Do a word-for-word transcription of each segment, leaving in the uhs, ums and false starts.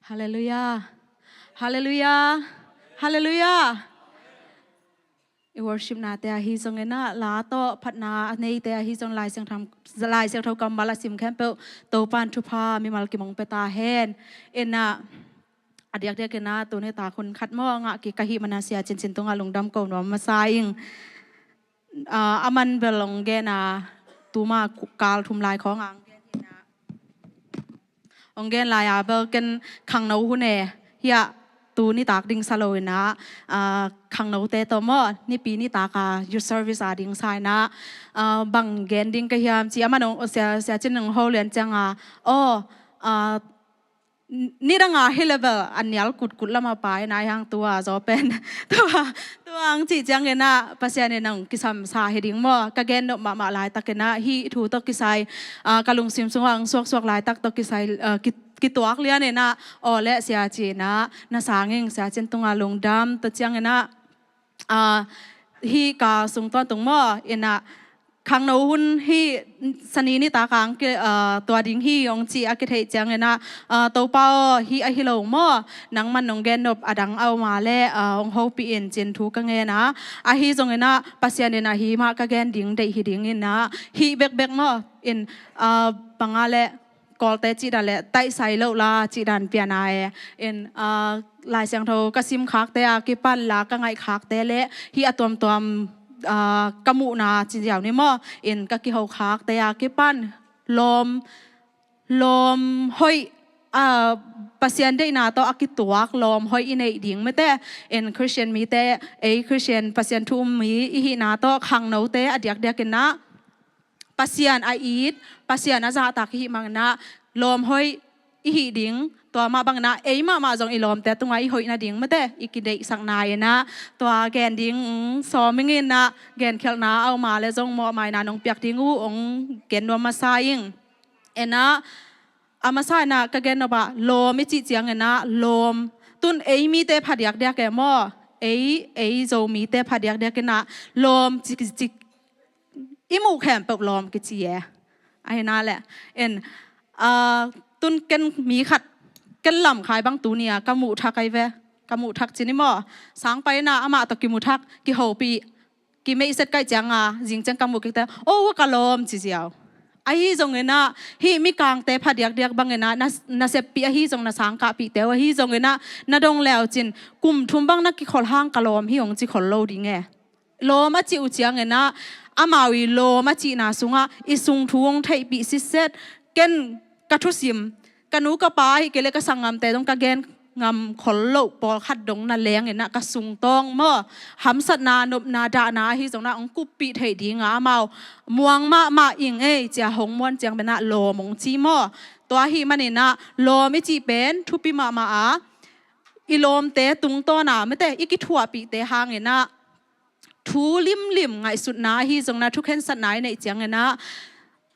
Halleluiah. Halleluiah. Halleluiah. I worship nate ahi zongin ah, la tawh phatna a neite ahi zong, Lai Siangtho, Lai Siangtho kammal a sim khempeuh Topa'n thupha mimal kimong pia ta hen. In ah, a diakdiakin ah tuni tak hun khat maw ngah kik ka hih manin Sia Cin Cin tungah lungdam ko nuam masa ing. Ah, aman bel hong gen a, tuma kal thum lai khawng a hong gen hi in ah, hong gen lai a bel ken khangno hun e, hiah tu nitak ding sa lo in ah, ah, khangnote tawh maw, Nipi nitak a youth service a ding sa in ah, ah, bang gen ding ka hiam ci, aman hong, Sia, Sia Cin hong ho lian ciang a, aw, ah, nidang a hi leh bel a nial kutkut lam a pai nai hang, tua zaw pen, tua, tua hong cih ciangin ah Pasian in hong kisamsa hi ding maw. Ka gen nop mahmah laitakin ah hih thu tawh kisai, ah, ka lungsim sungah hong suaksuak laitak tawh kisai, ah, ki, kituak lian in ah, aw leh Sia Cin ah, na sang ing, Sia Cin tungah lungdam, tua ciangin ah, ah, hih ka sung tawntung maw, in ah, khangno hun hi, sani nitak a hong ki, ah, tua ding hi hong ci a kitheih ciangin ah, ah, Topa aw, hih ahi lo maw, nangman hong gen nop a dang a om a leh, ah, hong hopih in cin thu ka ngen a, ahi zongin ah Pasian in ahi mah ka gen ding deih hi ding in ah, hih bekbek maw, in, ah, bang a leh Kawlte cih dan leh taisai loh la cih dan pian a e. In, ah, Lai Siangtho ka sim khakte a kipan, la ka ngaih khakte leh hih a tuamtuam, ah, ka muhna ci ziau ni maw, in ka kiho khakte a kipan lawm, lawm hoih, ah, Pasian deihna tawh a kituak lawm hoih i neih ding mate, in Khristian mite, ei Khristian Pasian thu um mi i hihna tawh khangnote a diakdiakin ah Pasian a it, Pasian a zahtak i hih manin ah lawm hoih i hih ding, tua mah bangin ah ei mahmah zong i lawmte tungah i hoih nading mate i kideihsakna in ah, tua gen ding, mm, sawm ing in ah, genkhelhna a om a leh zong mawhmaina nong piak ding uh hong gen nuam masa ing. In ah, a masa in ah ka gen nop ah lawm i cih ciangin ah lawm, tun ei mite phadiakdiak e maw, ei, ei Zomite phadiakdiak in ah lawm ci, ci, i muh khempeuh lawm kici e. Ahi na leh, in, ah, tun ken mi khat, ken Lam Khai bang tuni a ka muh thak ahi ve. Ka muh thak ci ni maw. Sang pai in ah amah tawh kimu thak, kihopih, kimeihset kaih ciang a, zing ciang ka muh kik teh, "O, ka lawm," ci ziau. Ahi zongin ah hih mikangte phadiakdiak bangin ah na, na seppih ahi zong, na sangkahpihte uh ahi zongin ah na dong leucin, kum thum bang na kikholh hang ka lawm hi hong ci khol lo ding e. Lawm a cih uh ciangin ah, amau i lawm a cihna sungah i sung thu hong theihpih sitset. Ken ka thusim, ka nu ka pa ahi kei leh ka sanggamte dong ka gen ngam khol loh pawlkhat dong na leng in ah ka sungtawng maw, hamsatna, nopna, dahna ahi zongin ah hong kuppih theih ding a, amau muang mahmah ing ei ci a hong muan ciang pen ah lawm hong ci maw. Tua ahih manin ah lawm i cih pen thupi mahmah a, i lawmte tungtawn a mate i kithuahpihte hangin ah thu limlim ngaihsutna ahi zongin ah thukhensatna i neih ciangin ah,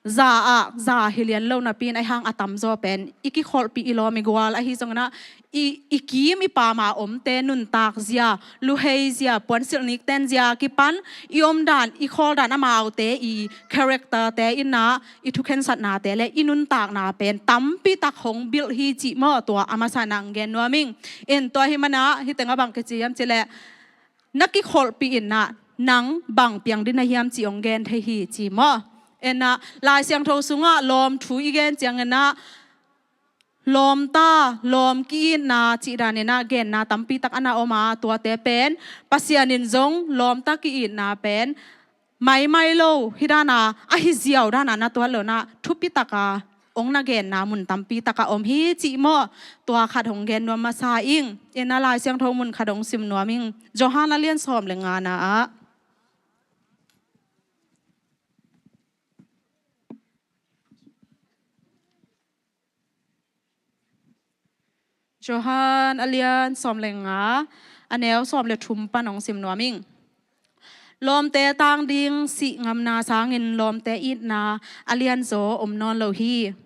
za ah za hi lian lo napi in, ahi hang a tamzaw pen i kikholhpih, i lawm i gual ahi zongin ah i, i kim i pam a omte nuntak zia, luhei zia, puansilh nikten zia kipan i omdan, i khawldan, amaute i character-te in ah i thukhensatnate leh i nuntakna pen tampi tak hong build hi cih maw, tua a masa in ah hong gen nuam ing. In tua ahih manin ah hih teng ah bang kici hiam cih leh, na kikholhpih in ah nang bang piang ding na hiam cih hong gen thei hi ci maw. In ah Lai Siangtho sungah lawm thu i gen ciangin ah lawm ta, lawm ki-itna cih dan in ah genna tampi tak a na om a, tuate pen Pasian in zong lawm ta ki-itna pen maimai lo, hih dan a, ahi ziau dan a na tuat lo in ah thupi tak a hong na genna mun tampi tak a om hi cih maw. Tua khat hong gen nuam masa ing. In ah Lai Siangtho mun khat hong sim nuam ing. Johan a lian sawm leh ngana ah. Johan a lian sawm leh nga, a neu sawm leh thum pan hong sim nuam ing. Lawmte tang ding sih ngamna sangin lawmte itna a lianzaw om nawn lo hi.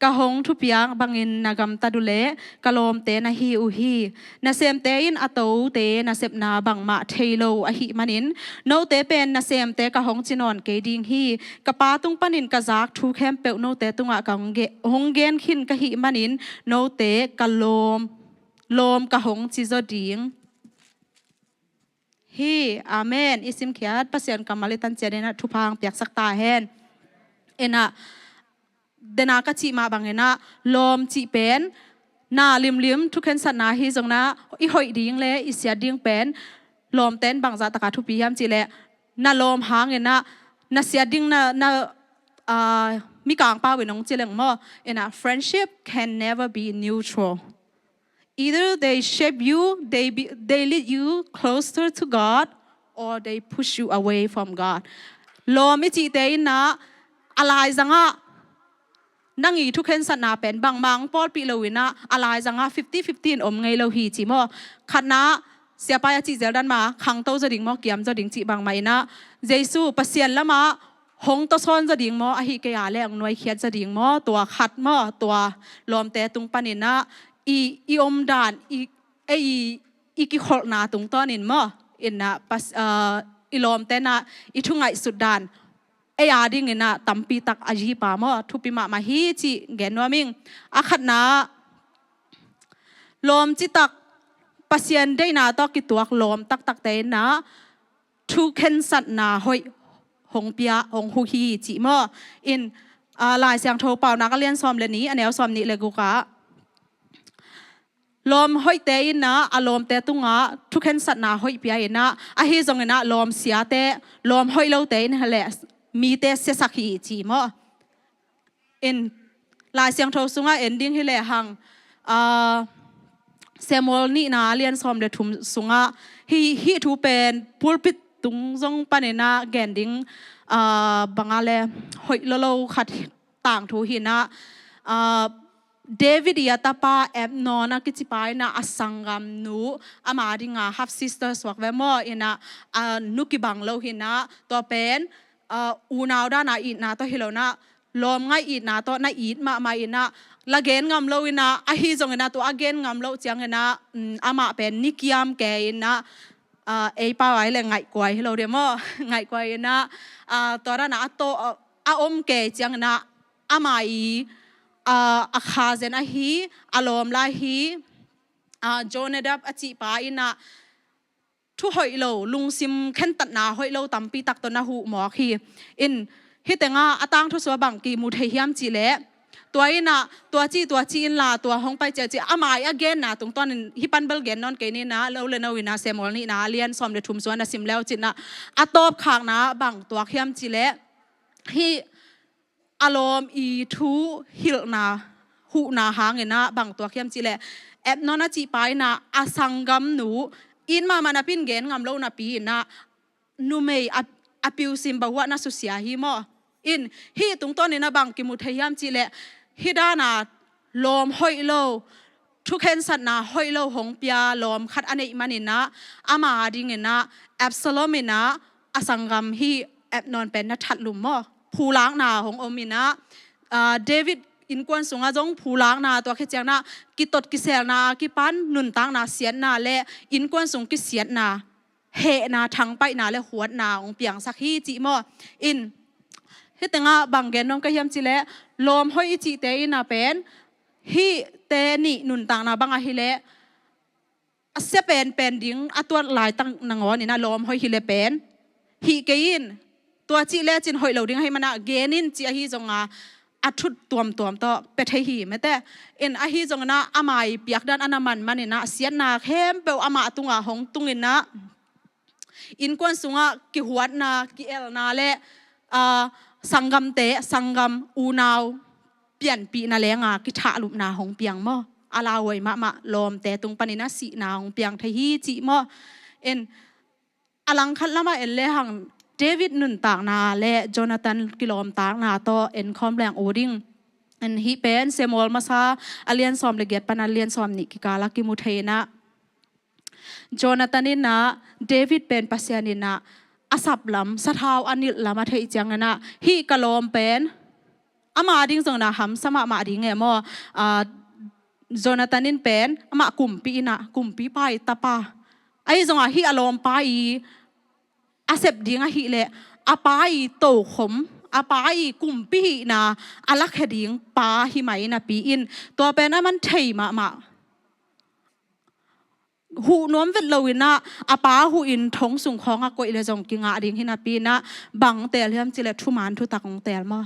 ka hong thupiak bangin na gamtat uh leh ka lawmte na hi uh hi. Nasemte in a tote nasepna bangmah thei lo ahih manin note pen nasemte ka hong ci nawn kei ding hi. Ka Pa tung panin ka zak thu khempeuh note tungah ka hong ge-, hong gen khin ka hih manin note ka lawm, lawm ka hong ci zaw ding hi. Amen. I simkhiat Pasian kammal i tan ciat in ah thupha hong piaksak ta hen. In ah, dena ka cih mah bangin ah lawm cih pen na limlim thukhensatna hi zongin ah i hoih ding le i siat ding pen lawmte in bangzah taka thupi hiam cih leh na lawm hangin ah na siat ding na, na, ah, Mikang pau in hong ci leng maw, in ah, friendship can never be neutral. Either they shape you, they, be, they lead you closer to God, or they push you away from God. Lawm i cihte in ah a laizangah nang i thukhensatna pen bangmah hong pawlpih lo in ah a laizangah fifty fifty in om ngei lo hi ci maw. Khatna, Siapai a cih zel dan mah, khangto zaw ding maw, kiam zaw ding cih bangmah in ah, Jesu Pasian lamah hong tawsawn zaw ding maw, ahih kei a leh hong nuaikhiat zaw ding maw, tua khat maw, tua lawmte tung panin ah i, i omdan, i, i, i kikholhna tungtawnin maw, in ah pas-, ah, i lawmte in ah i thu ngaihsut dan ei a dingin ah tampi tak a zipa maw, thupi mahmah hi cih gen nuam ing. A khatna, lawm citak, Pasian deihna tawh kituak lawm taktakte in ah thukhensatna hoih hong pia, hong huh hi cih maw. In, ah, Lai Siangtho Paunak a lian sawm le nih, a neu sawm nih le guk ah, lawm hoihte in ah a lawmte tungah thukhensatna hoih pia in ah, ahi zongin ah lawm siate, lawm hoih lote in ah leh mite siasak hi ci maw. In, Lai Siangtho sungah en ding hi lehang, ah, Samuel nihna a lian sawm le thum sungah hih, hih thu pen pulpit tung zong panin ah gen ding, ah, bang a leh hoih lolo khat tangthu hi in ah, ah, David i a tapa Amnon a kicipa in ah a sanggamnu, ama dinga half sister suak ve maw, in ah, a nu kibang lo hi in ah, tua pen, ah, unau dana itna tawh hi lo in ah, lawm ngaih itna tawh na it mahmah in ah, la gen ngam lo in ah, ahi zongin ah tua a gen ngam loh ciangin ah, mm, amah pen ni kiam kei in ah, ah, ei pau a leh ngaihkuai hi lo ding maw, ngaihkuai in ah, ah, tua dana a tawh, ah, a om kei ciangin ah, ama i, ah, a kha zen ahi, a lawm lai hi, ah, Jonadab a cihpa in ah, thu hoih lo, lungsim khentatna hoih lo tampi tak tawh na huh mawk hi. In, hih tengah a tangthu sungah bang kimu thei hiam cih leh, tua in ah, tua ci, tua ci inla, tua hong pai ciah ci, ama i a genna tungtawnin hih pan bel gen nawn kei ni in ah, lo le no in ah, Samuel nihna a lian sawm le thum sungah na sim le uh cin ah, a tawpkhakna bang tuak hiam cih leh, hih a lawm i thu hilhna, huhna hangin ah bang tuak hiam cih leh, Amnon a cihpa in ah a sanggamnu, it mahmah napi in gen ngam lo napi in ah, numei a, a piusim bahuah na susia hi maw. In, hih tungtawnin ah bang kimu thei hiam cih leh, hih dana lawm hoih lo, thukhensatna hoih lo hong pia lawm khat a neih manin ah, ama dingin ah Absalom in ah a sanggam hih Amnon pen na thatlum maw, phulakna hong om in ah, ah, David innkuan sungah zong phulakna, tua khit ciangin ah kitot kiselna a kipan nuntakna siatna le innkuan sung kisiatna, hehna, thangpaihna le huatna hong piangsak hi cih maw. In, hih tengah bang gen nuam ka hiam cih leh, lawm hoih i cihte in ah pen, hihte nih nuntakna bang ahi leh, a sia penpen ding a tuat laitak nangawn in ah lawm hoih hi leh pen, hih kei in, tua cih lecin hoih lo ding ahih manin ah gen in ci ahi zongin ah, a thut tuamtuam tawh pia thei hi mate. In, ahi zongin ah ama i piakdan a na manman in ah siatna khempeuh ama tungah hong tung in ah, innkuan sungah kihuatna, ki-elna le, ah, sanggamte, sanggam unau pianpihna lenga kithahlupna hong piang maw. A lauhuai mahmah lawmte tung panin ah sihna hong piang thei hi cih maw. In, a langkhat lamah en lehang, David nuntakna le Jonathan kilawmtatna tawh en khawm leng uh ding. In, hih pen Samuel masa a lian sawm le giat pan a lian sawm nih kikal ah kimu thei in ah, Jonathan in ah David pen Pasian in ah a sap lam, sathau a nilh lam a theih ciangin ah, hih ka lawm pen Ama ding zong na hamsa mahmah ding e maw. Ah, Jonathan in pen amah kumpi in ah, kumpipa i tapa. Ahi zongah hih a lawmpa i a sep ding ahih leh a pa i tokhom, a pa i kumpi hihna a lakhia ding pa hi mah napi in, tua pen a man thei mahmah. Huh nuam vet lo in ah, a pa huh in thong sung khawng a koih leh zong kingah ding hi napi in ah, bang teel hiam cih leh thuman thutak hong teel maw.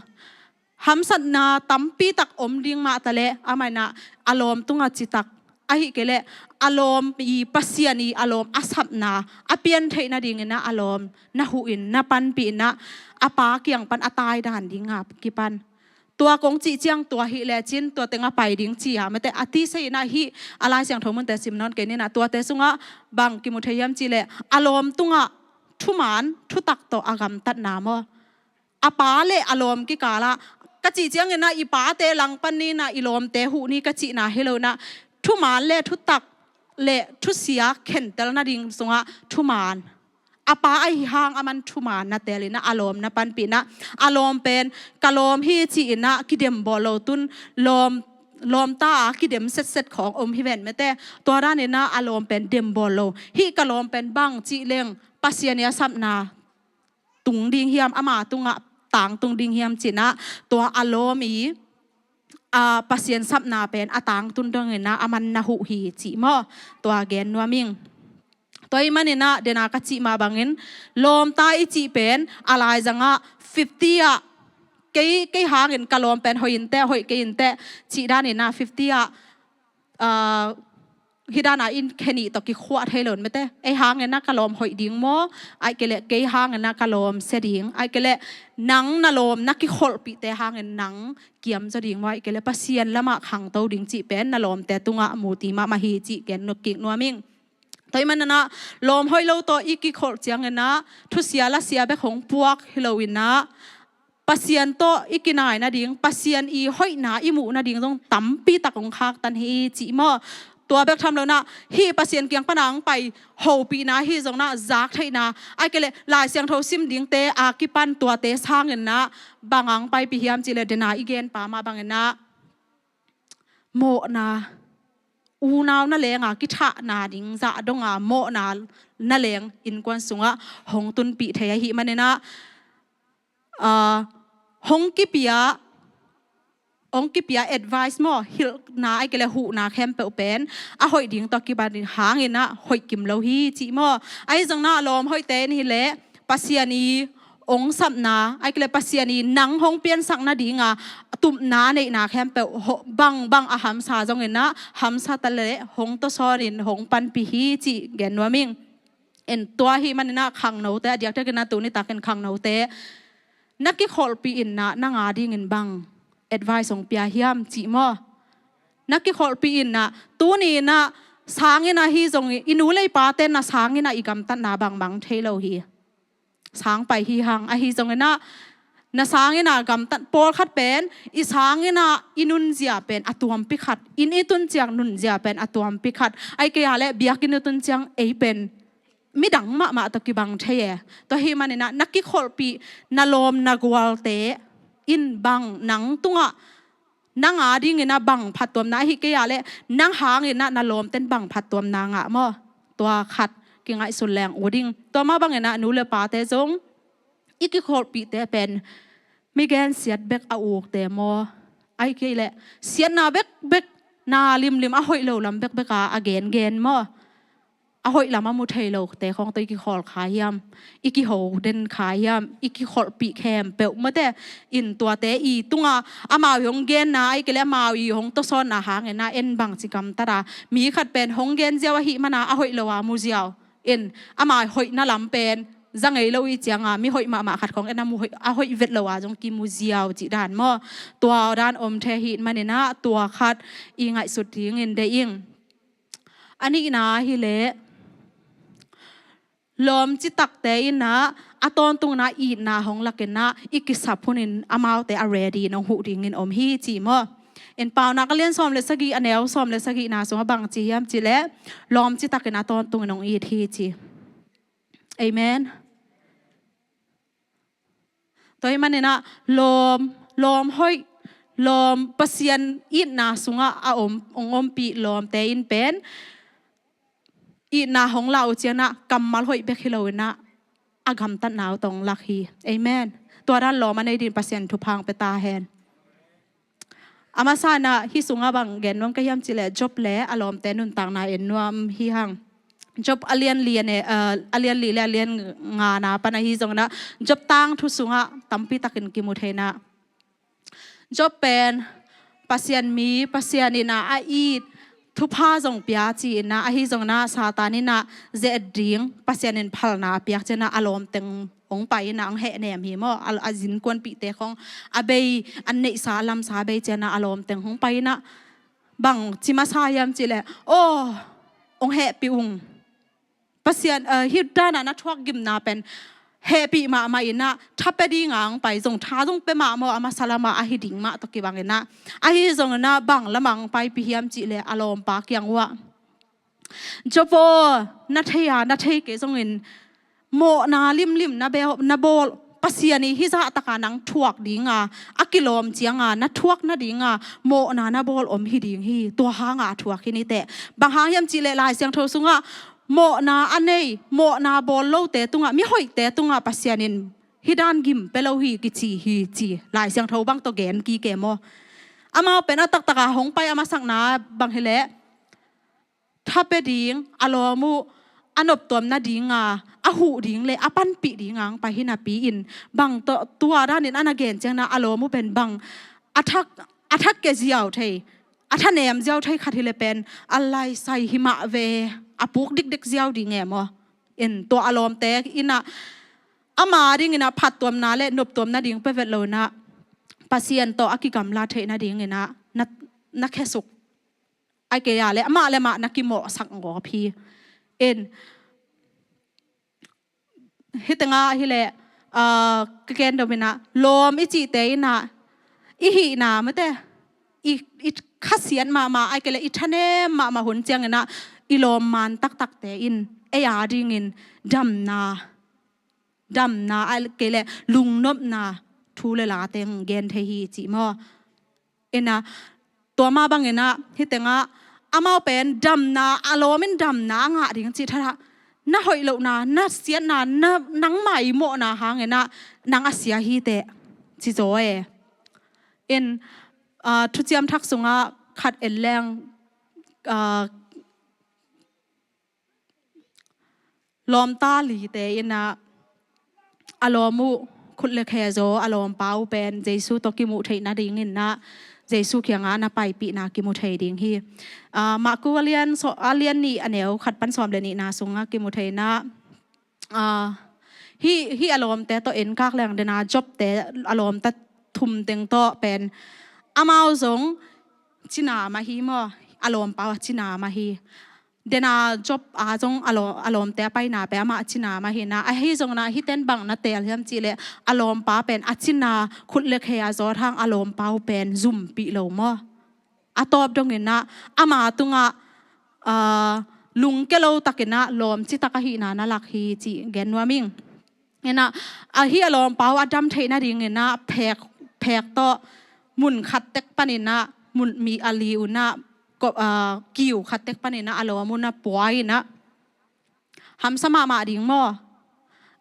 Hamsatna tampi tak om ding mah ta leh, amah in ah a lawm tungah citak, ahih kei leh a lawm i Pasian i a lawm a sapna a pian theih nading in ah a lawm na huh in, na panpih in ah, a pa kiang pan a tai dan ding a kipan. Tua kong cih ciang tua hih lecin tua teng a pai ding ci a, mate a tisa in ah hih a Lai Siangtho munte sim nawn kei ni in ah, tuate sungah bang kimu thei hiam cih leh a lawm tungah thuman thutak tawh a gamtatna maw. A pa le a lawm kikal ah, ka cih ciang in ah i pate langpan ni in ah i lawmte huh ni ka cihna hi lo in ah, thuman le thutak le thusia khentel nading sungah thuman. A pa ahi hang a man thuman na teel in ah, a lawm na panpih in ah, a lawm pen ka lawm hi ci in ah kidem bawl lo tun, lawm, lawmta a kidem setset khawng om hi ven mate. Tua dan in ah a lawm pen dem bawl lo. Hih ka lawm pen bang cih leng Pasian i a sapna tung ding hiam, ama tungah tangtung ding hiam ci in ah, tua a lawm i, a, Pasian sapna pen a tangtun dong in ah a man na huh hi cih maw. Tua gen nuam ing. Tua ahih man in ah, den a ka cih mah bangin, lawmta i cih pen a laizang ah fifty ah, kei, kei hangin ka lawm pen hoih in teh, hoih kei in teh cih dan in ah fifty ah, ah, hih dan a in khe nih tawh kikhuah thei lo in mate. Ei hangin ah ka lawm hoih ding maw, ahih kei leh kei hangin ah ka lawm sia ding, ahih kei leh nang na lawm na kikholhpihte hangin nang kiam zaw ding maw, ahih kei leh Pasian lamah khangto ding cih pen na lawmte tungah mu ti mahmah hi cih gen kik nuam ing. Tua ahih man in ah, lawm hoih lo tawh i kikholh ciang in ah, thusia lasia bek hong puak hi lo in ah, Pasian tawh i kinai nading, Pasian i hoihna i muh nading zong tampi tak hong khaktan hi cih maw. Tua bek tham lo in ah, hih Pasian kiang pan a hong pai hopihna hi zong in ah, zak theihna, ahih kei leh Lai Siangtho sim dingte a kipan tuate sang in ah, bang a hong paipih hiam cih leh, den a i genpa mah bang in ah, mawhna, unau na leng a kithahna ding zah dong a mawhna na leng innkuan sungah hong tunpih thei ahih man in ah, ah, hong kipia, hong kipia advice maw, hilhna ahih kei leh huhna khempeuh pen a hoih ding tawh kipan hang in ah hoih kim lo hi cih maw. Ahi zong in ah lawm hoihte in hi leh Pasian i hong sapna, ahih kei leh Pasian i nang hong piansak nading a tupna neihna khempeuh, ho-, bangbang a hamsa zong in ah, hamsa ta leh hong tawsawn in hong panpih hi cih gen nuam ing. En, tua ahih man in ah khangnote, a diakdiak in ah tuni takin khangnote, na kikholhpih in ah nang a dingin bang advice hong pia hiam cih maw. Na kikholhpih in ah, tuni in ah sang in ah hi zong i, i nu le i pate na sang in ah i gamtatna bangbang thei lo hi. Sang pai hi hang, ahi zong in ah, na sang in ah gamtat, pawlkhat pen i sang in ah i nunzia pen a tuampi khat, inn i tun ciang nunzia pen a tuampi khat, ahih kei leh biakinn i tun ciang ei pen midang mahmah tawh kibang thei e. Tua ahih man in ah, na kikholhpih na lawm na gualte in bang nang tungah, nang a dingin ah bang phattuamna, ahih kei leh nang hangin ah na lawmte'n bang phattuamna ngah maw. Tua khat kingaihsun leng uh ding. Tua mah bang in ah nu le pate zong i kikholhpihte pen mi gensiat bek a ukte maw, ahih kei leh siatna bekbek, na limlim, a hoih lo lam bekbek a, a gengen maw. A hoih lam a mu thei lote khawng tawh i kikhawl kha hiam, i kiho den kha hiam, i kikholhpih khempeuh mate in, tuate i tungah amau i hong genna, ahih kei leh amau i hong tawsawnna hangin ah en bangci gamtat a, mi khat pen hong gen ziau ahih man a, a hoih lo a mu ziau in, ama hoihna lam pen za ngei lo i ciang a, mi hoih mahmah khat khawng en a mu hoih, a hoih vet lo a zong kimu ziau cih dan maw. Tua dan om thei ahih man in ah, tua khat i ngaihsut dingin deih ing. A nihna hi leh, lawm citakte in ah a tawntung in ah itna hong lak in ah, i kisap hun in amaute a ready in hong huh dingin om hi cih maw. En, Paunak a lian sawm le sagih, a neu sawm le sagihna sungah bang ci hiam cih leh, lawm citak in a tawntung in hong it hi ci. Amen. Tua ahih man in ah lawm, lawm hoih, lawm, Pasian itna sungah a om, hong ompih lawmte in pen itna hong lau cianah kammal hoih bek hi loinah a gamtatna uh tawh hong lak hi. Amen. Tua dan lawm a nei dingin Pasian thupha hong pia ta hen. A masa inah hih sungah bang gen nuam ka hiam cihleh Job le a lawmte nuntakna en nuam hi hang. Job a lian li a ne, uh, a lian li le a lian ngana pan ahi zonginah Job tangthu sungah tampi takin kimu thei inah Job pen Pasian mi, Pasian inah a it, thupha zong pia ci inah, ahi zonginah Satan inah ze-et ding, Pasian in phalna a piak cianah a lawmteng hong pai inah hong hehnem hi maw? A, a zinkuanpihte khong a bei, an neihsa a lamsa a bei cianah a lawmteng hong pai inah bang ci masa hiam cihleh, aw, hong hehpih ung. Pasian, uh, hih danah na thuak gimna pen hehpih mahmah inah tha pia dinga hong pai zong, tha zong pia mah maw, a masa lamah ahi ding mah tawh kibang inah. Ahi zonginah bang lamah hong paipih hiam cihleh a lawmpa kiang uhah, Job aw, na thei a, na thei kei zongin mawhna limlim na bel, na bawl, Pasian i hih zah taka nang thuak dinga a kilawm cianga na thuak nadinga mawhna na bawl om hi ding hi. Tua hanga thuak hi niteh. Bang hang hiam cihleh Lai Siangtho sungah mawhna a nei, mawhna bawl lote tungah, mihoihte tungah Pasian in hih dan gim pia lo hi kici hi ci. Lai Siangtho bang tawh gen kike maw? Amau pen a taktaka hong pai a masakna bang hileh tha pia ding, a lawm uh a noptuam nadinga a huh ding le a panpih dinga hong pai hi napi-in bang tawh tua danin a na gen ciangna a lawm uh pen bang a thak, a thak ke ziau thei, a thanem ziau thei khat hileh pen a laisai hi mah ve, a puk dikdik ziau ding e maw? In tua a lawmte inah ama dinginah phattuamna le noptuam nading pia vet lo inah Pasian tawh a kigamla theih nadinginah na, na khesuk ai kei a le amah le amah na kimawhsak ngawp hi. In hih tengah hileh, ah, ka ken dom inah lawm i cihte inah i hihna mate, i, i khasiat mahmah ai kei le i thanem mahmah hun cianginah i lawm man taktakte in ei a dingin damna, damna ai kei le lungnopna thu le late hong gen thei hi cih maw? Inah tua mah banginah hih tengah amau pen damna, a lawm in damna a ngah ding cih thadah, na hoih lohna, na siatna, na, nangmah i mawhna hanginah nang a sia hiteh ci zaw e. In, ah, Thuciam Thak sungah khat en leng, ah, lawmta lite inah a lawm uh khut le khe zaw a lawmpa uh pen Jesu tawh kimuh theih nadinginah Jesu kiangah na paipihna kimu thei ding hi. Ah, Marku a lian, so, a lian nih a neu khat pan sawm le nihna sungah kimu thei inah, ah, hih, hih a lawmte tawh en kak leng dena Jobte a lawmta thum teng tawh pen amau zong cina mah hi maw? A lawmpa uh a cina mah hi. Dena Job a zong a law-, a lawmte a paina pen amah a cina mah hi inah. Ahi zonginah hih ten bang na teel hiam cihleh a lawmpa pen a cina khut le khe a zawt hang a lawmpa uh pen zumpih lo maw? A tawp donginah ama tungah, ah, lungke lo takinah lawm citak ahihna na lak hi cih gen nuam ing. Inah, ah, hih a lawmpa uh a dam theih nadinginah phek, phek tawh mun khat tek paninah mun mi a li unah ko-, ah, kiu khat tek paninah a lawm uh na pua inah hamsa mahmah ding maw?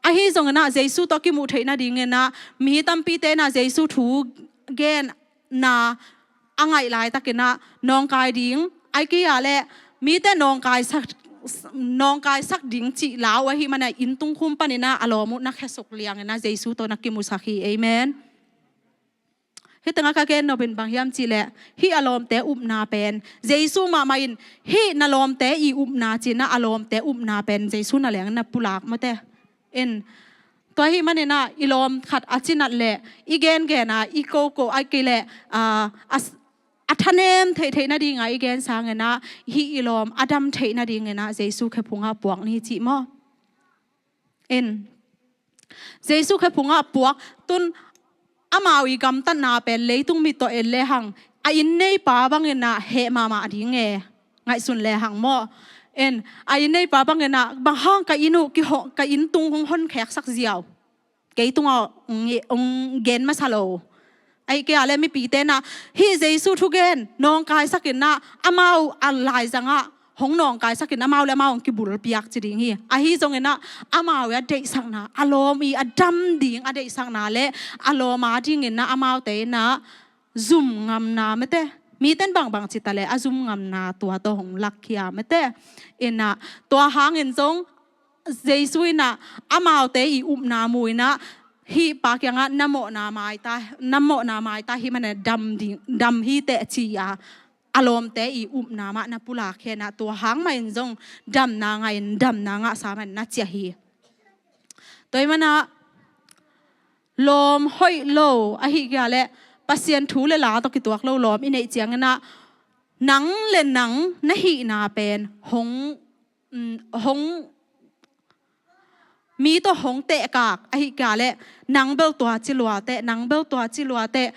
Ahi zonginah Jesu tawh kimuh theih nadinginah mi tampite inah Jesu thu genna a ngaih laitakinah nawngkai ding ai kei a le mite nawngkaisak, nawngkaisak ding cih lau ahih manah inn tungkhum paninah a lawm uh na khesuk lianginah Jesu tawh na kimusak hi. Amen. Hih tengah ka gen nopin bang hiam cihleh hih a lawmte upna pen Jesu mahmah in hih na lawmte i upna cinah a lawmte upna pen Jesu na leng na pulak mawte. In tua ahih maninah i lawm khat a cinat leh i gengena i koko ai kei leh, ah, a, a thanem theihtheih nadinga i gen sanginah hih i lawm a dam theih nadinginah Jesu khephungah puak ni cih maw? In Jesu khephungah puak tun amau i gamtatna pen leitung mit tawh en lehang a inn neipa banginah heh mahmah ding e. Ngaihsun lehang maw? In a inn neipa banginah bang hang ka inn uh kihong, ka inn tung hong honkheksak ziau, kei tungah hong, hong gen masa lo. Ahih kei a le mipite in ah hih Jesu thugen nawngkaisak in ah amau a laizang ah hong nawngkaisak in amau le amau hong kibulpiak ci ding hi. Ahi zongin ah amau i a deihsakna, a lawm i a dam ding a deihsakna le a lawm a dingin ah amaute in ah zum ngamna mete, mite in bangbang ci ta le a zum ngamna tua tawh hong lakkhia mete. In ah tua hangin zong Jesu in ah amaute i upna mu in ah hih pa kiangah na mawhna maita, na mawhna maita hi mane dam ding, dam hi teh ci a a lawmte i upna mah na pulakkhia in ah tua hang mah in zong damna ngah in damna ngahsa mah in na ciah hi. Tua hi man ah lawm hoih lo ahih kei a le Pasian thu le la tawh kituak lo lawm i neih ciangin ah nang le nang na hihna pen hong, mm, hong mi tawh hong tehkak ahih kei a le nang bel tua ci lua teh, nang bel tua ci lua teh,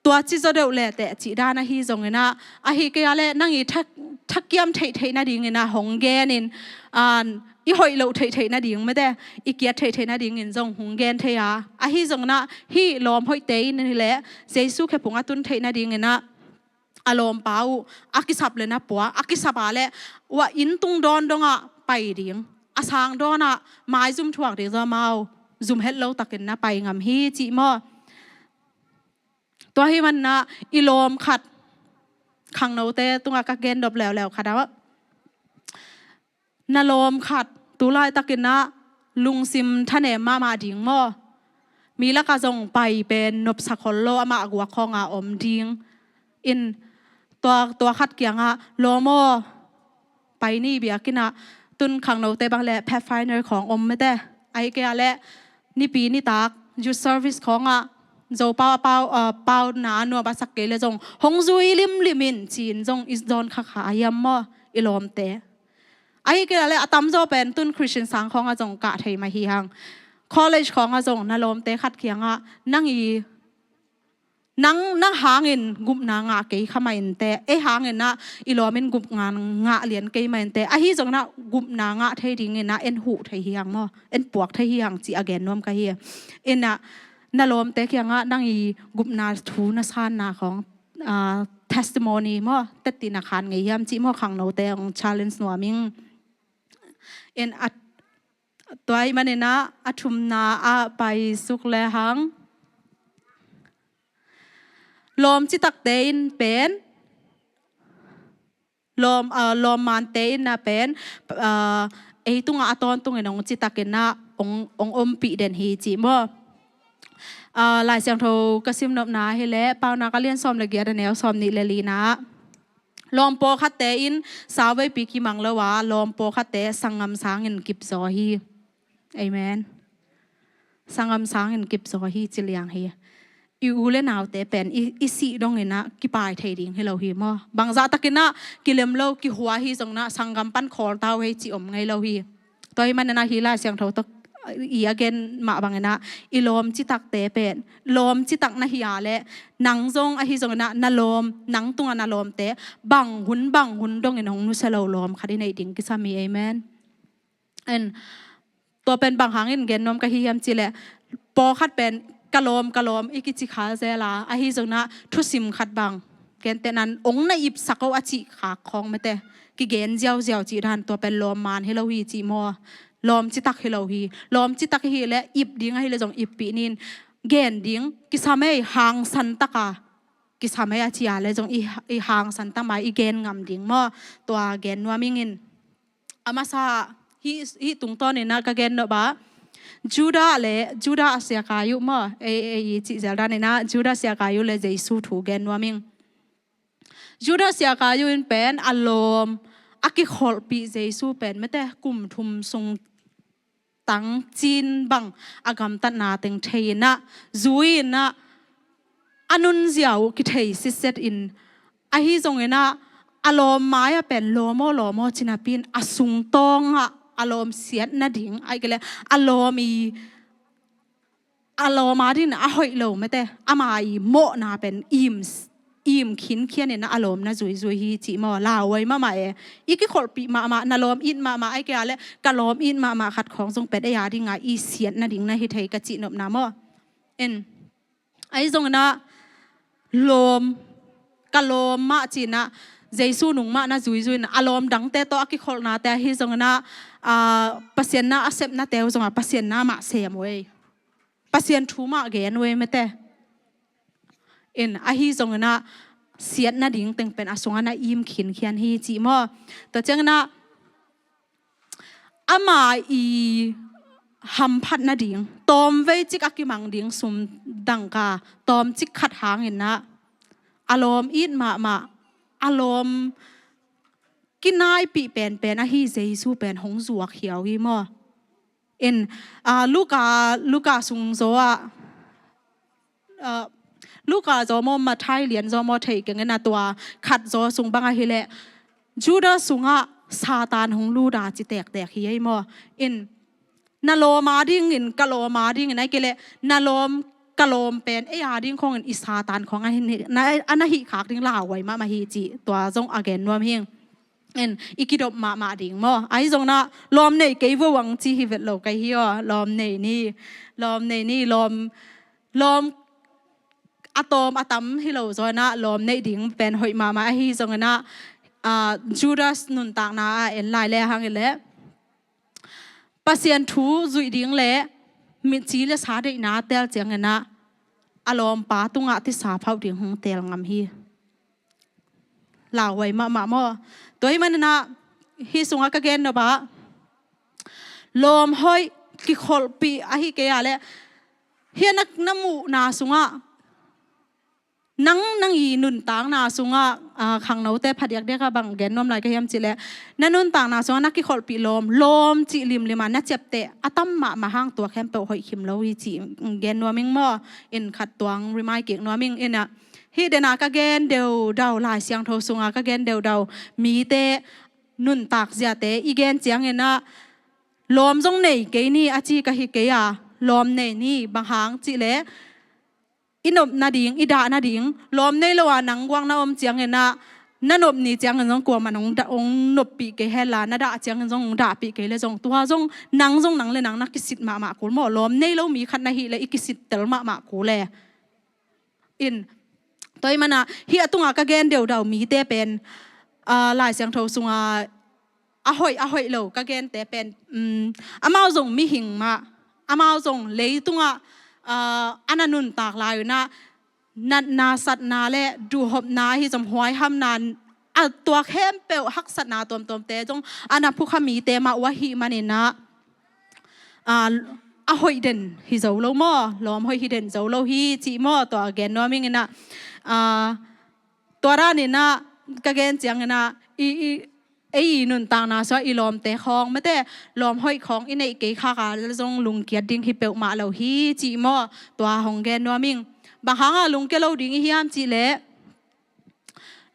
tua ci zaw deuh le teh cih dan ahi zongin ah, ahih kei a le nang i tha, thakiam theihtheih nadingin ah hong gen in, an, i hoih loh theihtheih nading mete, i kiat theihtheih nadingin zong hong gen thei a. Ahi zongin ah hih lawm hoihte in hi le Jesu khephung a tun theih nadingin ah a lawmpa uh a kisap le na pua, a kisap a le ua inn tung dawn dongah pai ding, a sang dawnah maizum thuak ding zong amau zum het lo takin na pai ngam hi cih maw? Tua hi man ah i lawm khat, khangnote tungah ka gen dop leuleu khat ah, na lawm khat tu laitakin ah lungsim thanem mahmah ding maw? Mi lakah zong pai pen nopsa khol lo, amah guak khawng a om ding. In tua, tua khat kiangah lawm aw, pai ni, biakinn ah tun khangnote bang le Pathfinder khawng om mete. Ahih kei a le nipi nitak youth service khawngah Zopau a pau, ah, pauna nuam a sak kei le zong hong zui limlim in ci-in zong i zawn khakha a hiam maw i lawmte? Ahih kei a le a tamzaw pen tun Christian sang khawngah zong kah thei mah hi hang. College khawngah zong na lawmte khat kiangah nang i, nang, nang hangin gupna ngah kei kha mah in teh, ei hangin ah i lawmin gupna ngah lian kei mah in teh, ahi zongin ah gupna ngah thei dingin ah en huh thei hi hang maw, en puak thei hi hang cih a gen nuam ka hi. In ah na lawmte kiangah nang i gupna thu na sanna khawng, ah, testimony maw, tetti na khan ngei hiam cih maw khangnote hong challenge nuam ing. In a, tua ahih manin ah a thumna ah pai suk le hang. Lawm citakte in pen, lawm, ah, lawmmante in ah pen, ah, ei tungah a tawntungin hong citakin ah hong, hong ompih den hi cih maw? Ah, Lai Siangtho ka sim nopna hi le, Paunak a lian sawm le giat a neu sawm nih le lina ah, lawm pawlkhatte in sauveipi kimang lo a, lawm pawlkhatte sanggam sangin kipzaw hi. Amen. Sanggam sangin kipzaw hi ci liang hi. I u le naute pen i, i sih dongin ah kipai thei ding hi lo hi maw? Bangzah takin ah kilem lo, kihua hi zongin ah sanggam pan khawl ta uh hei cih om ngei lo hi. Tua ahih manin ah hih Lai Siangtho tawh i a gen mah bangin ah i lawm citakte pen, lawm citak na hi a le nang zong ahi zongin ah na lawm, nang tungah na lawmte bang hun bang hun dongin hong nusia lo lawm khat i neih ding kisam hi. Amen. And tua pen bang hangin gen nuam ka hi hiam cih leh, pawlkhat pen ka lawm, ka lawm i kici kha zel a, ahi zongin ah thusim khat bang, gentehna in ong na ipsak o a cih khak khawng mete, kigen ziauziau cih dan, tua pen lawm man hi lo hi cih maw? Lawm citak hi lo hi. Lawm citak hi leh ip ding ahi leh zong ippih ni in, gen ding kisam ei, hangsan taka kisam ei a ci a leh zong i, i hangsan tak mah i gen ngam ding maw? Tua gen nuam ing in. A masa, hih, hih tungtawnin ah ka gen nop ah, Judah le, Judah Iskariot maw, ei, ei i cih zel danin ah Judah Iskariot le Jesu thu gen nuam ing. Judah Iskariot in pen a lawm a kikholhpih Jesu pen mete kum thum sung tang cin bang a gamtatna teng thei in ah, zui in ah, a nunzia uh kithei sitset in, ahi zongin ah a lawm mai-ah pen lawm aw, lawm aw ci napi in a sungtawng ah a lawm siat nading, ahih kei leh a lawm i, a lawm a dingin a hoih lo mete, ama i mawhna pen im, im khinkhian in ah a lawm na zuizui hi cih maw? Lauhuai mahmah e. I kikholhpih mahmah, na lawm it mahmah, ahih kei a leh ka lawm it mahmah khat khawng zong pen ei a dingin ah i siat nading na hi thei ka cih nopna maw? En. Ahi zongin ah lawm, ka lawm mah ci-in ah, Jesu nung mah na zuizui in ah, a lawm dangte tawh a kikholhnate ahi zongin ah, aa, Pasian na a sepnate uh zong ah Pasian na mah sem uh ei. Pasian thu mah gen uh ei mate. In, ahi zongin ah siat nading teng pen a sungah na im khinkhian hi ci maw. Tua ciangin ah ama i hamphat nading, tawmvei cik a kimang ding sum dangka tawmcik khat hangin ah, a lawm it mahmah, a lawm kinaipih penpen ahi Jesu pen hong zuak hiau hi maw. In, ah, Luka, Luka sung zaw ah, ah, Luka zaw maw, Matthai lian zaw maw, thei keng in ah, tua khat zaw sung bang ahih leh Judas sungah Satan hong lut a ci tektek hi ei maw. In, na lawm a dingin, ka lawm a dingin, ahih kei leh na lawm, ka lawm pen ei a ding khawngin i Satan khawng a hin, na, a na hih khak ding lauhuai mahmah hi ci, tua zong a gen nuam hing. In, i kidop mahmah ding maw. Ahi zongin ah lawm nei kei vo ang ci hi vet lo ka hi aw. Lawm nei ni, lawm nei ni, lawm, lawm a tawm a tam hi lo zaw in ah lawm neih ding pen hoih mahmah. Ahi zongin ah, ah, Judas nuntakna a en lai le hang i leh Pasian thu zuih ding le mitci le sa deihna tel ciangin ah a lawmpa tungah tisa phauh ding hong tel ngam hi. Lauhuai mahmah maw. Tua hih manin ah hih sungah ka gen nop ah, lawm hoih kikholhpih ahih kei a leh, hih a na, na muhna sungah, nang, nang i nuntakna sungah, ah, khangnote phadiakdiak ah bang gen nuam lai ka hiam cih leh, na nuntakna sungah na kikholhpih lawm, lawm cih limlim a na ciapteh a tam mahmah hang tua khempeuh hoih khim lo hi cih gen nuam ing maw. In, khat tuang remind kik nuam ing. In ah, hih den a ka gen deudau, Lai Siangtho sungah ka gen deudau, mite nuntak ziate i gen ciangin ah, lawm zong nei kei ni a ci ka hi kei a, lawm nei ni. Bang hang cih leh i nop nading, i dah nading, lawm nei lo a nang guak na om ciangin ah, na nop ni ciangin zong kuamah in hong dah, hong noppih kei hen la, na dah ciangin zong hong dahpih kei leh zong, tua zong nang zong nang le nang na kisit mahmah kul maw. Lawm nei lo mi khat na hih leh i kisit tel mahmah kul e. In, tua hih manin ah hih a tungah ka gen deudau mite pen, ah, Lai Siangtho sungah a hoih, a hoih lo ka gente pen, um, amau zong mihing mah, amau zong leitungah, ah, a na nuntak lai un ah natna, satna le duhhopna, ahi zong huaihamna, a tua khempeuh haksatna tuamtuamte zong a na phukha mite mah uh ahih manin ah, ah, a hoih den hi zo lo maw, lawm hoih hi den zo lo hi cih maw, tua gen nuam ing. In ah, ah, tua danin ah ka gen ciangin ah i, i, ei i nuntakna sungah i lawmte khawng, mate, lawm hoih khawng i neih kei khak a zong lungkiat ding hi peuhmah lo hi cih maw, tua hong gen nuam ing. Bang hang a lungkia lo ding i hiam cih leh,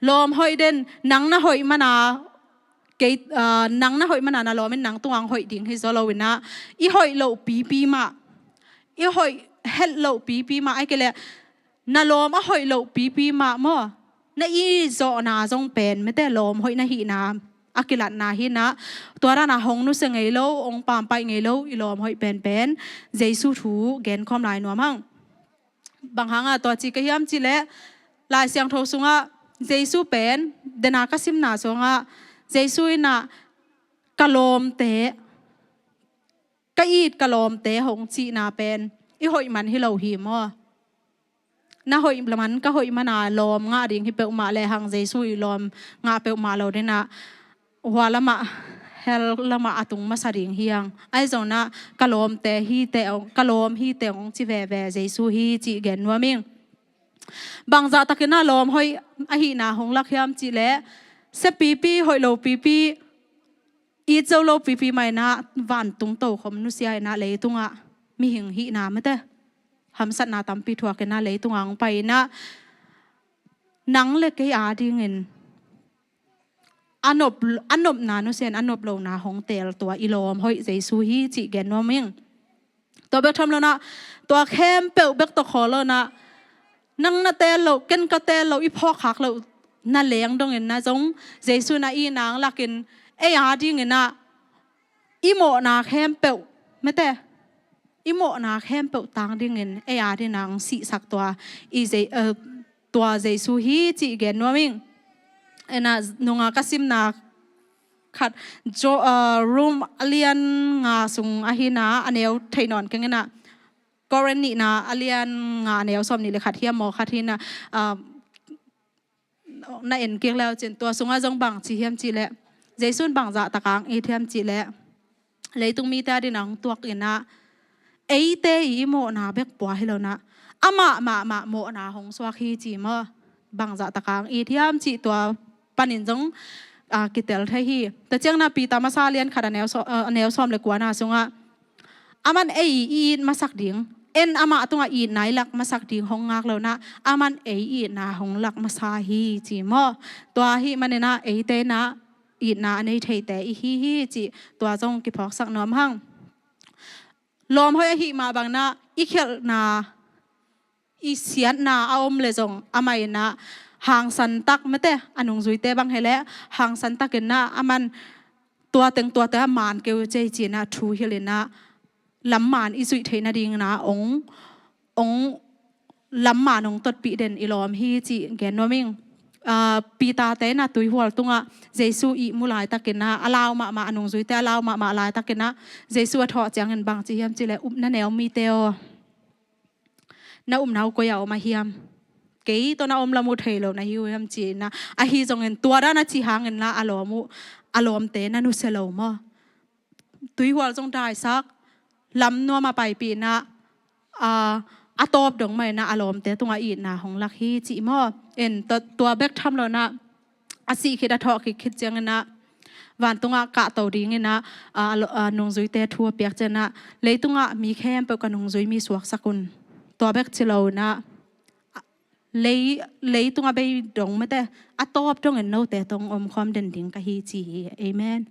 lawm hoih den, nang na hoih man a, kei, ah, nang na hoih man a na lawm in nang tungah hong hoih ding hi zaw lo in ah, i hoih loh pipi mah, i hoih het loh pipi mah, ahih kei leh na lawm a hoih loh pipi mah maw, na it zawhna zong pen, mate, lawm hoih na hihna a kilatna hi in ah, tua dan a hong nusia ngei lo, hong pampaih ngei lo i lawm hoih penpen Jesu thu genkhawm lai nuam hang. Bang hang a tua ci ka hiam cih leh, Lai Siangtho sungah Jesu pen, den a ka simna sungah Jesu in ah, ka lawmte, ka it ka lawmte hong cihna pen i hoih man hi lo hi maw. Na hoih man, ka hoih man a lawm ngah ding hi peuhmah le hang, Jesu i lawm ngah peuhmah lo den ah, hua lamah, hell lamah a tung masa ding hi hang. Ahi zongin ah ka lawmte hi teh, ka lawm hi teh hong ci veve Jesu hi cih gen nuam ing. Bangzah takin ah lawm hoih ahihna hong lak hiam cih leh, sia pipi, hoih lo pipi, it zo lo pipi mah in ah vantung tokhom nusia in ah leitungah mihing hihna, mate, hamsatna tampi thuak in ah leitungah hong pai in ah, nang le kei a dingin a nop, a nopna nusia in a nop lohna hong teel tua i lawm hoih Jesu hi cih gen nuam ing. Tua bek tham lo in ah, tua khempeuh bek tawh khawl lo in ah, nang na teel loh, ken ka teel loh, i phawk khak loh na leng dongin ah zong, Jesu in ah i nang lakin ei a dingin ah i mawhna khempeuh, mate, i mawhna khempeuh tang dingin ei a dingin ah hong sihsak tua i Je-, eh, tua Jesu hi cih gen nuam ing. Ena nunga ka simna khat, Jo, uh, Rom a lian nga sung ahi na, a neu thei nawn keng ena, Korin nihna a lian nga a neu sawm nih le khat hiam maw, khat hi na, uh, na en kik leu cin, tua sungah zong bang ci hiam cih leh, Jesu in bangzah taka ang it hiam cih leh, leitung mite a dingin a hong tuak in ah, eite i mawhna bek pua hi lo in ah, amah mahmah mawhna hong suak hi ci maw? Bangzah taka ang it hiam cih tua panin zong, ah, kitel thei hi. Tua ciangin ah Peter masa lian khat a neu saw-, ah, a neu sawm le kuana sungah, aman ei i it masak ding, en amah tungah itna i lak masak ding hong ngak lo in ah, aman ei itna hong lak masa hi ci maw? Tua ahih manin ah eite in ah itna a nei theite i hi hi cih tua zong kiphawksak nuam hang. Lawmhoih ahih mah bangin ah i khialhna, i siatna a om le zong amah in ah hangsan tak, mate, a nungzuite bang hi leh hangsan takin ah aman tua teng tua teng a man kei uh cei ci-in ah thu hilh in ah, lam man i zuih theih nadingin ah ong, ong lam man ong totpih den i lawm hi cih gen nuam ing. Ah, Peter te in ah tuihual tungah Jesu ihmu laitakin ah, a lau mahmah, a nungzuite a lau mahmah laitakin ah, Jesu a thawh ciangin bang ci hiam cih leh, upna neu mite aw, na upna uh koi-ah om a hiam? Kei tawh na om lam uh thei lo na hi uh hiam ci-in ah, ahi zongin tua dan a cih hangin lah a lawm uh, a lawmte na nusia lo maw? Tuihual zong daisak, lam nuam a paipih in ah, a, a tawp dong mah in ah a lawmte tungah itna hong lak hi cih maw? En, tua, tua bek tham lo in ah, a sih khit a thawh khit khit ciangin ah vantungah kahto dingin ah, a, a lo-, a nungzuite thu a piak ciangin ah, leitungah mi khempeuh ka nungzui mi suaksak un. Tua bek ci lo in ah, lei, leitung a bei dong, mate, a tawp dongin note tawh ong omkhawm den ding ka hi ci hi. Amen.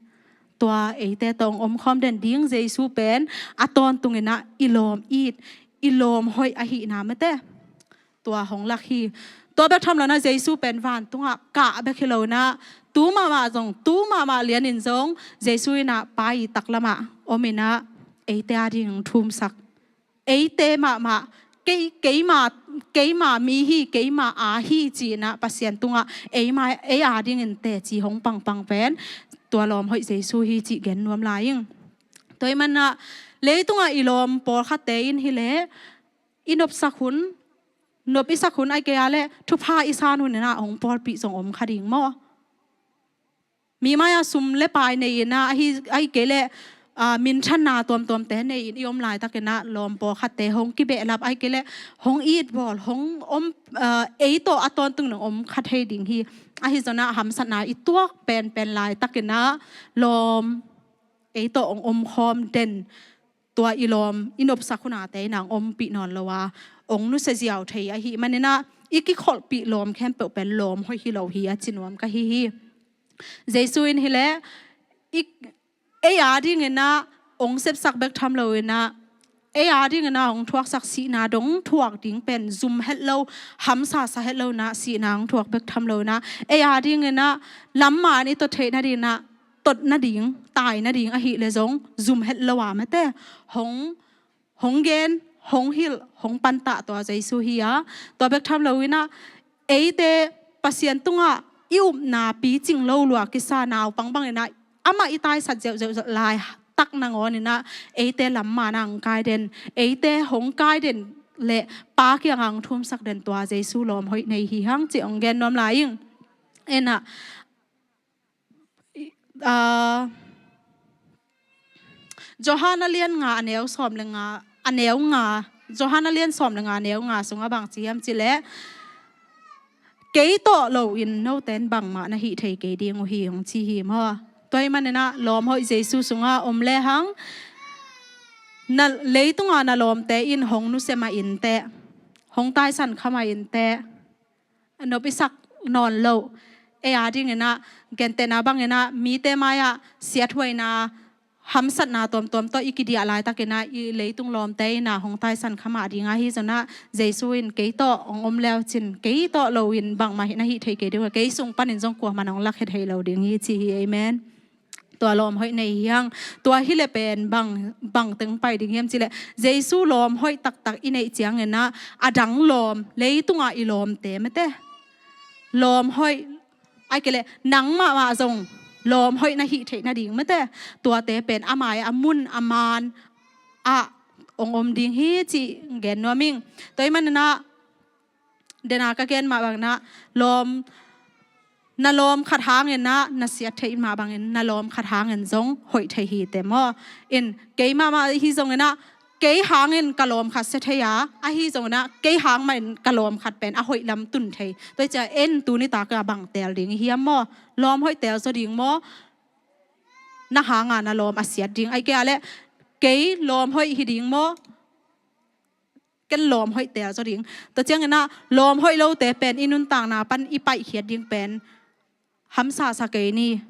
Tua eite tawh ong omkhawm den ding Jesu pen a tawntungin ah i lawm it, i lawm hoih ahihna, mate, tua hong lak hi. Tua bek tham lo in ah Jesu pen vantungah kah bek hi lo in ah, tu mahmah zong, tu mahmah lianin zong Jesu in ah Pa' taklamah om in ah eite a ding thumsak, eite mahmah, kei, keima, keima mi hi, keima aa hi ci-in ah Pasian tungah eima, ei a dingin teci hong pangpang pen tua lawm hoih Jesu hi cih gen nuam lai ing. Tua ahih manin ah leitungah i lawm pawlkhatte in hi leh, i nopsak hun, nop i sak hun, ahih kei leh thupha i san hun in ah hong pawlpih zong om kha ding maw? Mi mai-ah sum le pai nei in ah, ahi, ahih kei leh, ah, minthanna tuamtuamte nei in i om laitakin ah lawm pawlkhatte hong kibehlap, ahih kei leh hong itbawl, hong om, ah, ei tawh a tawntungin ong om kha thei ding hi. Ahi zongin ah hamsatna i tuak penpen laitakin ah lawm ei tawh ong omkhawm den, tua i lawm i nopsak hunate in ah ong ompih nawn lo a, ong nusia ziau thei ahih manin ah i kikholhpih lawm khempeuh pen lawm hoih hi lo hi a ci nuam ka hi hi. Jesu in hi leh, i, ei a dingin ah ong sepsak bek tham lo in ah, ei a dingin ah ong thuaksak sihna dong thuak ding pen zum het lo, hamsa sa het lo in ah sihna ong thuak bek tham lo in ah, ei a dingin ah lam man i tot theih nadingin ah, tot nading, tai nading ahih leh zong zum het lo a, mate, hong, hong gen, hong hilh, hong pantah tua Jesu hi a. Tua bek tham lo in ah eite Pasian tungah i upna picing lo lua kisa naupang bangin ah, amah i taisat zeuhzeuh laitak nangawn in ah eite lam man ah ong kai den, eite hong kai den le Pa kiangah ong thumsak den tua Jesu lawm hoih nei hi hang cih ong gen nuam lai ing. En ah, ah, Johan a lian nga a neu sawm le nga, a neu nga, Johan a lian sawm le nga a neu nga sungah bang ci hiam cih leh, kei tawh loin note in bangmah na hih thei kei ding uh hi, hong ci hi maw? Tua ahih manin ah lawm hoih Jesu sungah om lehang, na leitungah na lawmte in hong nusia mah inteh, hong taisan kha mah inteh, nop i sak nawn loh, ei a dingin ah, gentehna bangin ah, mite mai-ah siathuaina, hamsatna tuamtuam tawh i kidiah laitakin ah, i leitung lawmte in ah hong taisan kha mah ding ahi zongin ah, Jesu in kei tawh ong om leu cin, kei tawh loin bangmah na hih thei kei ding uh, kei sung panin zong kuamah in ong lak het thei lo ding hi ci hi. Amen. Tua lawm hoih nei hi hang. Tua hi le pen bang, bang teng pai ding hiam cih leh, Jesu lawm hoih taktak i neih ciangin ah, a dang lawm, leitungah i lawmte mate, lawm hoih, ai kei leh nang mahmah zong lawm hoih na hih theih nading mate, tuate pen a mai, a mun, a man ah ong om ding hi cih gen nuam ing. Tua ahih manin ah, dena ka gen mah bangin ah, lawm, na lawm khat hangin ah na siat theih mah bangin, na lawm khat hangin zong hoih thei hi te maw. In, kei mahmah hi zongin ah, kei hangin ka lawm khat sia thei a, ahi zongin ah kei hang mahin ka lawm khat pen a hoih lam tun thei. Tua hi ciang en, tuni tak a bang teel ding i hiam maw? Lawm hoih teel zaw ding maw? Na hanga na lawm a siat ding, ai kei a leh kei lawm hoih hi ding maw? Ken lawm hoih teel zaw ding. Tua ciangin ah lawm hoih lote pen i nuntakna pan i paihkhiat ding pen hamsa sa kei ni.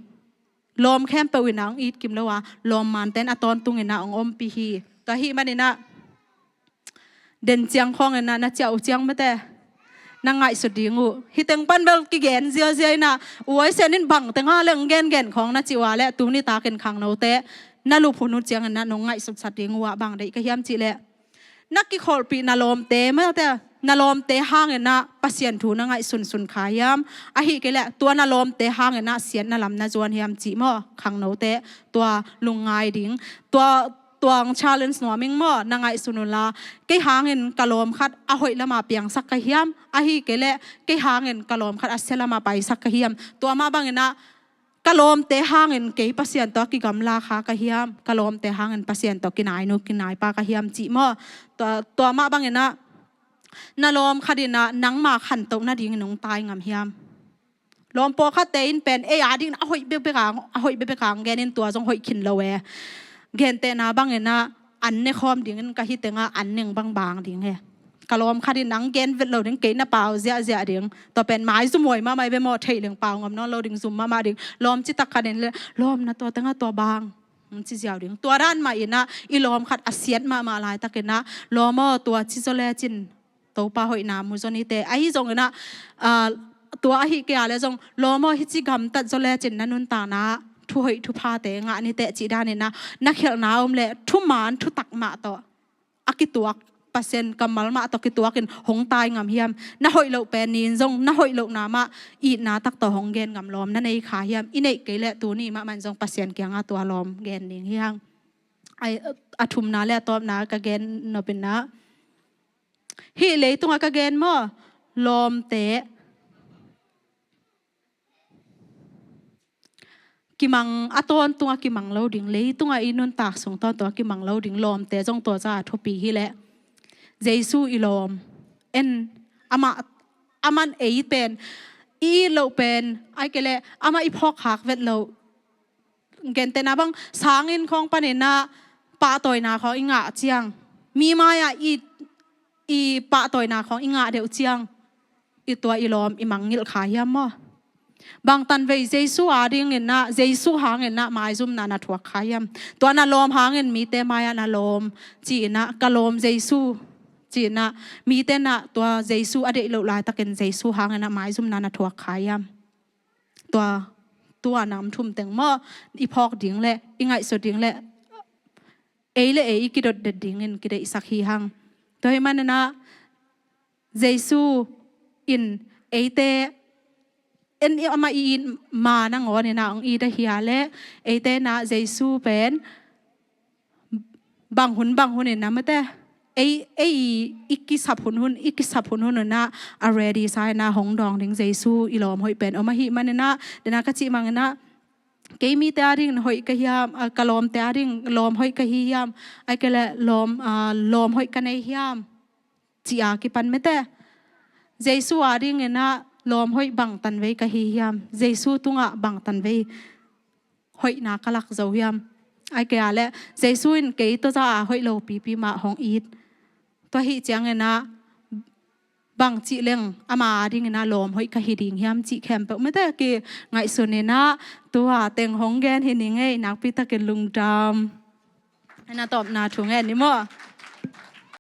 Lawm khempeuh in ah ong it kim lo a, lawm manten a tawntungin ah ong ompih hi. Tua ahih manin ah, den ciang khawngin ah na ciah uh ciang mate, na ngaihsut ding uh. Hih teng pan bel kigen ziazia in ah, uaisen in bang teng a leh ong gengen khawng na cih uh a leh, tuni takin khangnote na lup hun uh ciangin ah nong ngaihsutsat ding uh ah, bang deih ka hiam cih leh, na kikholhpih na lawmte mate, na lawmte hangin ah Pasian thu na ngaihsunsun kha hiam? Ahih kei leh tua na lawmte hangin ah siatna lam na zuan hiam cih maw, khangnote? Tua lungngai ding. Tua, tua ong challenge nuam ing maw, na ngaihsun unla. Kei hangin ka lawm khat a hoih lama piangsak ka hiam? Ahih kei leh kei hangin ka lawm khat a sia lama paisak ka hiam? Tua mah bangin ah, ka lawmte hangin kei Pasian tawh kigamla kha ka hiam? Ka lawmte hangin Pasian tawh kinainu kinaipa ka hiam cih maw? Tua, tua mah bangin ah, na lawm khat in ah nangma khantoh nadingin ong tai ngam hiam? Lawm pawlkhatte in pen ei a dingin a hoih bekbek a, a hoih bekbek a ong genin, tua zong hoih khin lo e. Gentehna bangin ah, an ne khawm dingin ka hi teng ah an neng bangbang ding e. Ka lawm khat in ong gen vet lo ding, kei na pau ziahziah ding. Tua pen maizum huai mahmah hi ve maw, theih leng pau ngam nawn lo ding, zum mahmah ding. Lawm citak khat in leh, lawm, na tua teng ah tua bang, ong ci ziau ding. Tua dan mah in ah i lawm khat a siat mahmah laitakin ah, lawm aw, tua ci zaw lecin Topa hoihna mu zaw ni te. Ahi zongin ah, ah, tua ahih kei a leh zong, lawm aw, hih ci gamtat zaw lecin na nuntakna ah thu hoih thuphate ngah ni te cih danin ah, na khialhna om leh thuman thutak mah tawh a kituak, Pasian kammal mah tawh kituakin hong tai ngam hiam? Na hoih loh pen ni-in zong, na hoih lohna mah itna tak tawh hong gen ngam lawm na nei kha hiam? I neih kei leh tuni mahmah in zong Pasian kiangah tua lawm gen ding hi hang. Ai, a thumna leh a tawpna ka gen nop in ah, hih leitungah ka gen maw, lawmte kimang, a tawntungah kimang lo ding, leitungah i nuntak sung tawntungah kimang lo ding lawmte zong tua zah a thupi hi leh, Jesu i lawm. En, amah, aman ei pen i it loh pen, ai kei leh amah i phawkkhak vet loh. Gentehna bang, sanginn khawng panin ah pahtawina khawng i ngah ciang, mi mai-ah i, i pahtawina khawng i ngah deuh ciang, i tua i lawm i mangngilh kha hiam maw? Bangtan vei Jesu a dingin ah, Jesu hangin ah maizumna na thuak kha hiam? Tua na lawm hangin mite mai-ah na lawm ci-in ah, ka lawm Jesu ci-in ah, mite in ah tua Jesu a deih loh laitakin Jesu hangin ah maizumna na thuak kha hiam? Tua, tua nam thum teng maw, i phawk ding leh, i ngaihsut ding leh, ei le ei i kidotdet dingin kideihsak hi hang. Tua ahih manin ah, Jesu in eite, en, amah i it ma nangawn in ah ong it ahi a leh, eite in ah Jesu pen bang hun, bang hun in ah mate, ei, ei i kisap hunhun, i kisap hunhun in ah a ready sa in ah hong dawng ding Jesu i lawm hoih pen om ahih manin ah, dena ka cih mangin ah, kei mite a dingin hoih ka hiam, ah, ka lawmte a dingin lawm hoih ka hi hiam? Ai kei leh lawm, ah, lawm hoih ka nei hiam? Ci-a kipan mate, Jesu a dingin ah lawm hoih bangtan vei ka hi hiam? Jesu tungah bangtan vei hoihna ka lak zo hiam? Ai kei a leh Jesu in kei tua zah a hoih lo pipi mah hong it. Tua ahih ciangin ah bang cih leng ama a dingin ah lawm hoih ka hi ding hiam cih khempeuh mate kingaihsun in ah, tua teng hong gen hi ning ei, nakpi takin lungdam. Na tawpna thu ngen ni maw?